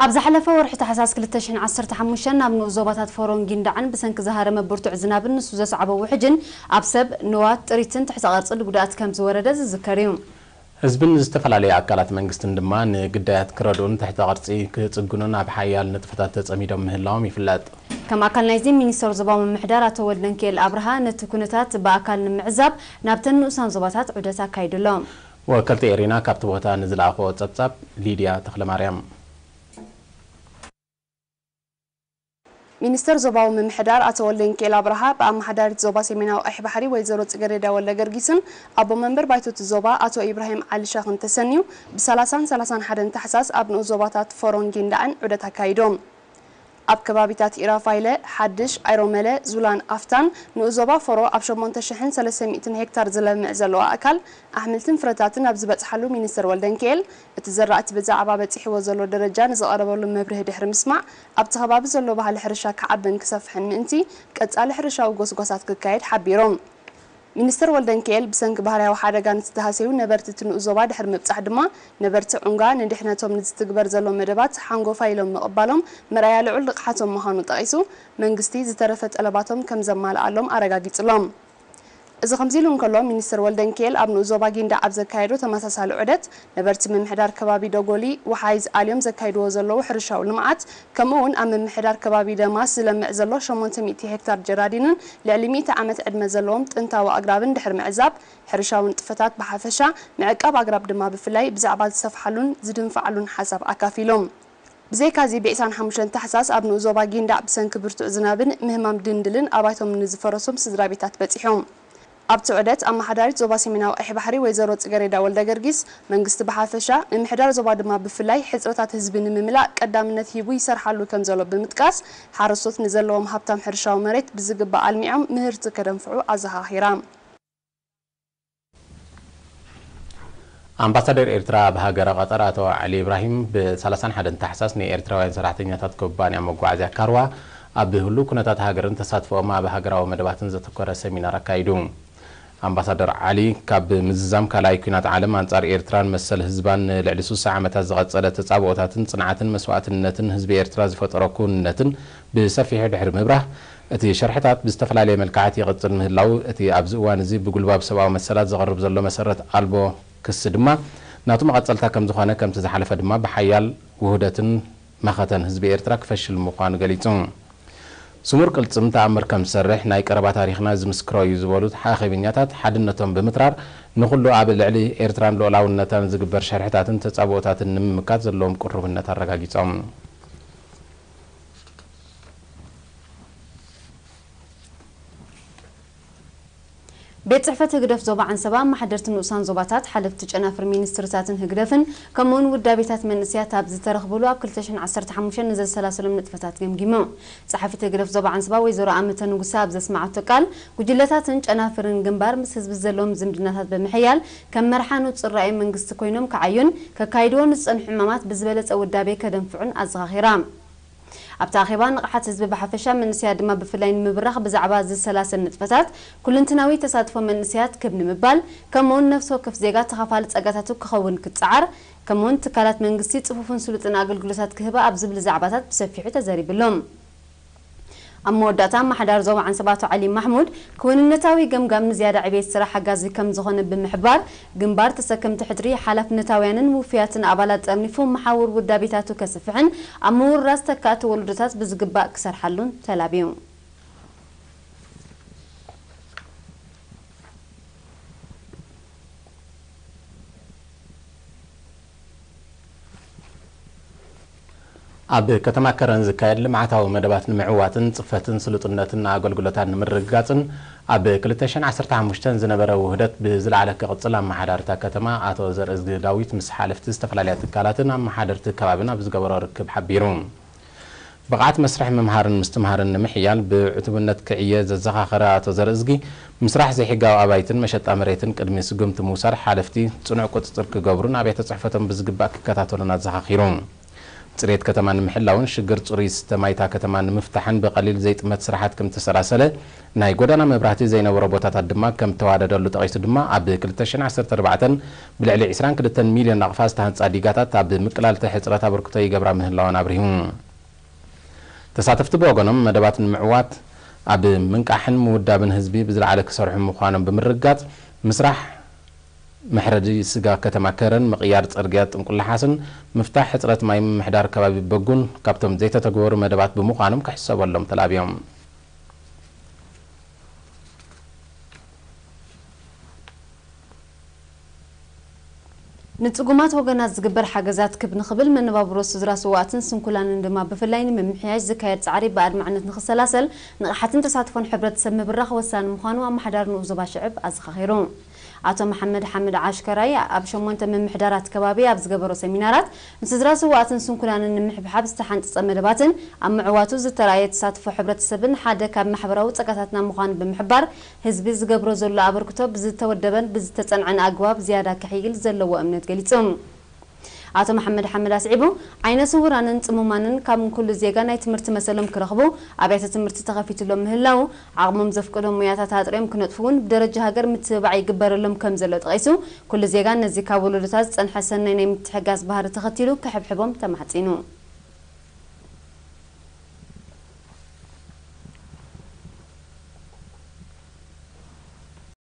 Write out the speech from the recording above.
ኣብ ዝሓለፈ ወርሒ ታሕሳስ ክልተ ሽሕን ዓሰርተ ሓሙሽተን ናብ ንኡስ ዞባታት ፎሮን ጊንዳዕን ብሰንኪ ዝሃረመ ብርቱዕ ዝናብን ንሱ ዘስዓቦ ውሕጅን ኣብ ሰብ፣ ንዋት፣ ጥሪትን ትሕተ ቅርጽን ጉድኣት ከም ዝወረደ ዝዝከር እዩ። ህዝብን ዝተፈላለዩ ኣካላት መንግስትን ድማ ንግዳያት ክረድኡን ትሕተ ቅርጺ ክጽግኑን ኣብ ሓያል ንጥፈታት ተጸሚዶም ምህላዎም ይፍለጥ። ከም ኣካል ናይዚ፣ ሚኒስተር ዞባዊ ምምሕዳር ኣቶ ወልደንኪኤል ኣብርሃ ነቲ ኩነታት ብኣካል ንምዕዛብ ናብተን ንኡሳን ዞባታት ዑደት ኣካይዱ ኣሎ። ወከልቲ ኤሪና ካብቲ ቦታ ንዝለኣኽዎ ጸብጻብ፣ ሊድያ ተኽለማርያም። ሚኒስተር ዞባዊ ምምሕዳር ኣቶ ወልደንኪኤል ኣብርሃ ብኣመሓዳሪት ዞባ ሰሜናዊ ቀይሕ ባሕሪ ወይዘሮ ጽገሬዳ ወልደ ገርጊስን ኣቦ መንበር ባይቶቲ ዞባ ኣቶ ኢብራሂም ዓሊ ሻኽን ተሰንዩ ብ30ን 31 ታሕሳስ ኣብ ንኡስ ዞባታት ፎሮን ጊንዳዕን ዑደት ኣካይዶም። ኣብ ከባቢታት ኢራፋይለ፣ ሓድሽ፣ ኣይሮመለ፣ ዙላን ኣፍታን ንኡስ ዞባ ፎሮ ኣብ ሸሞንተ ሽሕን ሰለስተ ሚእትን ሄክታር ዝለምዕ ዘሎ ኣእካል ኣሕምልትን ፍረታትን ኣብ ዝበጽሓሉ ሚኒስተር ወልደንኪኤል እቲ ዘራእቲ ብዛዕባ በጺሕዎ ዘሎ ደረጃ ንዝቐረበሉ መብርሂ ድሕሪ ምስማዕ ኣብቲ ከባቢ ዘሎ ባህሊ ሕርሻ ክዓብን ክሰፍሕን ምእንቲ ቀጻሊ ሕርሻዊ ጎስጓሳት ክካየድ ሓቢሮም። ሚኒስተር ወልደንኪኤል ብሰንኪ ባህርያዊ ሓደጋ ንዝተሃሰዩ ነበርቲ እቲ ንኡስ ዞባ ድሕሪ ምብጻሕ ድማ ነበርቲ ዑንጋ ንድሕነቶም ንዝትግበር ዘሎ መደባት ሓንጎፋይ ኢሎም ምቕባሎም መርኣያ ልዑል ንቕሓቶም ምዃኑ ጠቒሱ መንግስቲ ዝተረፈ ጠለባቶም ከም ዘማልኣሎም ኣረጋጊጹሎም። እዚ ከምዚ ኢሉ እንከሎ፣ ሚኒስተር ወልደንኪኤል ኣብ ንኡስ ዞባ ጊንዳዕ ኣብ ዘካየዶ ተመሳሳሊ ዑደት፣ ነበርቲ ምምሕዳር ከባቢ ደጎሊ ወሓይዝ ኣልዮም ዘካይድዎ ዘለዉ ሕርሻዊ ልምዓት፣ ከምኡ እውን ኣብ ምምሕዳር ከባቢ ደማስ ዝለምዕ ዘሎ ሸሞንተ ሚእቲ ሄክታር ጀራዲንን ልዕሊ ሚእቲ ዓመት ዕድመ ዘለዎም ጥንታዊ ኣግራብን ድሕሪ ምዕዛብ፣ ሕርሻዊ ንጥፈታት ብሓፈሻ፣ ምዕቃብ ኣግራብ ድማ ብፍላይ ብዛዕባ ዝሰፍሓሉን ዝድንፍዓሉን ሓሳብ ኣካፊሎም። ብዘይካዚ፣ ብ25 ታሕሳስ ኣብ ንኡስ ዞባ ጊንዳዕ ብሰንኪ ብርቱዕ ዝናብን ምህማም ድንድልን ኣባይቶም ንዝፈረሶም ስድራ ቤታት በጺሖም። ኣብቲ ዑደት፣ ኣመሓዳሪት ዞባ ሰሜናዊ ቀይሕ ባሕሪ ወይዘሮ ጽገሬዳ ወልደ ገርጊስ፣ መንግስቲ ብሓፈሻ፣ ምምሕዳር ዞባ ድማ ብፍላይ፣ ሕጽረታት ህዝቢ ንምምላእ ቀዳምነት ሂቡ ይሰርሓሉ ከም ዘሎ ብምጥቃስ፣ ሓረስቶት ንዘለዎም ሃብታም ሕርሻዊ መሬት ብዝግባእ ኣልሚዖም ምህርቲ ከደንፍዑ ኣዘኻኺራ። ኣምባሳደር ኤርትራ ኣብ ሃገረ ቀጠር ኣቶ ዓሊ ኢብራሂም ብ31 ታሕሳስ ንኤርትራውያን ሰራሕተኛታት ኩባንያ መጓዓዝያ ካርዋ ኣብ ህሉው ኩነታት ሃገርን ተሳትፎኦም ኣብ ሃገራዊ መደባትን ዘተኮረ ሰሚናር ኣካይዱ። ኣምባሳደር ዓሊ፣ ካብ ምዝዛም ካልኣይ ኲናት ዓለም ኣንጻር ኤርትራን መሰል ህዝባን ንልዕሊ ስሳ ዓመታት ዝቐጸለ ተጻብኦታትን ጽንዓትን መስዋእትነትን ህዝቢ ኤርትራ ዝፈጠሮ ክውንነትን ብሰፊሑ ድሕሪ ምብራህ፣ እቲ ሸርሕታት ብዝተፈላለየ መልክዓት ይቕጽል ምህላዉ፣ እቲ ኣብዚ እዋን እዚ ብጉልባብ ሰብኣዊ መሰላት ዝቐርብ ዘሎ መሰረት ኣልቦ ክሲ ድማ ናቱ መቐጸልታ ከም ዝኾነ፣ ከምቲ ዝሓለፈ ድማ ብሓያል ውህደትን መኸተን ህዝቢ ኤርትራ ክፈሽል ምዃኑ ገሊጹ። ስሙር ቅልጽም ተኣምር ከም ዝሰርሕ ናይ ቀረባ ታሪኽና ዝምስክሮ እዩ ዝበሉት ሓኺብኛታት፣ ሓድነቶም ብምትራር ንኹሉ ኣብ ልዕሊ ኤርትራን ሉዓላውነታን ዝግበር ሸርሕታትን ተጻብኦታትን ንምምካት ዘለዎም ቅሩብነት ኣረጋጊጾም። ቤት ጽሕፈት ህግደፍ ዞባ ዓንሰባ፣ ኣመሓደርቲ ንኡሳን ዞባታት፣ ሓለፍቲ ጨናፍር ሚኒስትርታትን ህግደፍን፣ ከምኡውን ውዳቤታት መንእሰያት ኣብ ዝተረኽብሉ ኣብ ክልተ ሽሕን ዓሰርተ ሓሙሽተን ንዘሰላሰሎም ንጥፈታት ገምጊሙ። ጸሓፊት ህግደፍ ዞባ ዓንሰባ ወይዘሮ ኣመተ ንጉሰ ኣብ ዘስማዓቶ ቃል፣ ጉጅለታትን ጨናፍርን ግንባር ምስ ህዝቢ ዘለዎም ዝምድናታት ብምሕያል፣ ከም መርሓ ንጹር ራእይ መንግስቲ ኮይኖም ክዓዩን፣ ከካይድዎ ንዝጸንሑ ዕማማት ብዝበለጸ ውዳቤ ከደንፍዑን ኣዘኻኺራ። ኣብቲ ኣኼባ፣ ንቕሓት ህዝቢ ብሓፈሻ፣ መንእሰያት ድማ ብፍላይ ንምብራኽ፣ ብዛዕባ እዚ ሰላሰል ንጥፈታት ኩልንትናዊ ተሳትፎ መንእሰያት ክብ ንምባል፣ ከምኡውን ነፍሲ ወከፍ ዜጋ ተኻፋሊ ጸጋታቱ ክኸውን ክጸዓር፣ ከምኡውን ትካላት መንግስቲ ጽፉፍን ስሉጥን ኣገልግሎታት ክህባ ኣብ ዝብል ዛዕባታት ብሰፊሑ ተዘሪብሎም። ኣብ መወዳእታ፣ ኣመሓዳሪ ዞባ ዓንሰባ ኣቶ ዓሊ ማሕሙድ፣ ክውንነታዊ ገምጋም ንዝያዳ ዕቤት ስራሕ ሓጋዚ ከም ዝኾነ ብምሕባር፣ ግንባር ተሰከምቲ ሕድሪ ሓላፍነታውያንን ውፉያትን ኣባላት ጠርኒፉ፣ መሓውር ውዳቤታቱ ከስፍሕን ኣብ ምውርራስ ተካእቲ ወለዶታት ብዝግባእ ክሰርሓሉን ተላብዩ። ኣብ ከተማ ከረን ዝካየድ ልምዓታዊ መደባት ንምዕዋትን ጽፈትን ስሉጥነትን ኣገልግሎታት ንምርግጋጽን ኣብ ክልተ ሽሕን ዓሰርተ ሓሙሽተን ዝነበረ ውህደት ብዝለዓለ ክቕጽል ኣመሓዳሪ እታ ከተማ ኣቶ ዘርእዝጊ ዳዊት ምስ ሓለፍቲ ዝተፈላለያ ትካላትን ኣመሓደርቲ ከባብን ኣብ ዝገበሮ ርክብ ሓቢሩ። ብቕዓት መስርሕ ምምሃርን ምስትምሃርን ንምሕያል ብዕቱብነት ክዕየ ዘዘኻኸረ ኣቶ ዘርእዝጊ፣ ምስራሕ ዘይሕጋዊ ኣባይትን መሸጣ መሬትን ቅድሚ ስጉምቲ ምውሳድ ሓለፍቲ ጽኑዕ ቁጽጽር ክገብሩን ኣብያተ ጽሕፈቶም ብዝግባእ ክከታተሉን ኣዘኻኺሩ። ጽሬት ከተማ ንምሕላውን ሽግር ጽሩይ ዝስተ ማይታ ከተማ ንምፍታሕን ብቐሊል ዘይጥመት ስራሓት ከም ዝተሰላሰለ፣ ናይ ጎዳና መብራህቲ ዘይነበሮ ቦታታት ድማ ከም ተዋደደሉ ጠቒሱ ድማ፣ ኣብ ክልተ ሽሕን ዓሰርተ ኣርባዕተን ብልዕሊ ዕስራን ክልተን ሚልዮን ናቕፋ ዝተሃንጻ ዲጋታት ኣብ ምቅላል እቲ ሕጽረት ኣበርክቶ ይገብራ ምህላወን ኣብሪሁ። ተሳተፍቲ ብወገኖም፣ መደባት ንምዕዋት ኣብ ምንቃሕን ምውዳብን ህዝቢ ብዝለዓለ ክሰርሑ ምዃኖም ብምርግጋጽ፣ ምስራሕ መሕረዲ ስጋ ከተማ ከረን፣ ምቕያር ጽርግያ ጥንቁላሓስን ምፍታሕ ሕጽረት ማይ ምምሕዳር ከባቢ በጉን ካብቶም ዘይተተግበሩ መደባት ብምዃኖም ክሕሰበሎም ተላብዮም። ንጽጉማት ወገናት ዝግበር ሓገዛት ክብ ንኽብል፣ መነባብሮ ስድራ ስዋኣትን ስንኩላንን ድማ ብፍላይ ንምምሕያሽ ዝካየድ ጻዕሪ ብኣድማዕነት ንኽሰላሰል፣ ንቕሓትን ተሳትፎን ሕብረተሰብ ምብራኽ ወሳኒ ምዃኑ ኣመሓዳሪ ንኡስ ዞባ ሽዕብ ኣዘኻኺሩ። ኣቶ መሓመድ ሓምድ ዓሽከራይ ኣብ ሸሞንተ ምምሕዳራት ከባቢ ኣብ ዝገበሮ ሰሚናራት፣ ንስድራ ስዋኣትን ስንኩላንን ንምሕብሓብ ዝተሓንጸጸ መደባትን ኣብ ምዕዋቱ ዝተራእየ ተሳትፎ ሕብረተሰብን ሓደ ካብ ማሕበራዊ ጸጋታትና ምዃኑ ብምሕባር፣ ህዝቢ ዝገብሮ ዘሎ ኣበርክቶ ብዝተወደበን ብዝተጸንዐን ኣግባብ ዝያዳ ክሕይል ዘለዎ እምነት ገሊጹ። ኣቶ መሓመድ ሓምድ ኣስዒቡ፣ ዓይነ ስውራንን ጽሙማንን ካብ ኩሉ ዜጋ ናይ ትምህርቲ መሰሎም ክረኽቡ ኣብያተ ትምህርቲ ተኸፊትሎም ምህላዉ፣ ዓቕሞም ዘፍቅዶም ሞያታት ኣጥርዮም ክነጥፉ እውን ብደረጃ ሃገር ምትብባዕ ይግበረሎም ከም ዘሎ ጠቒሱ፣ ኩሉ ዜጋ ነዚ ካብ ወለዶታት ዝጸንሐ ሰናይ ናይ ምትሕጋዝ ባህሪ ተኸቲሉ ክሕብሕቦም ተማሕጺኑ።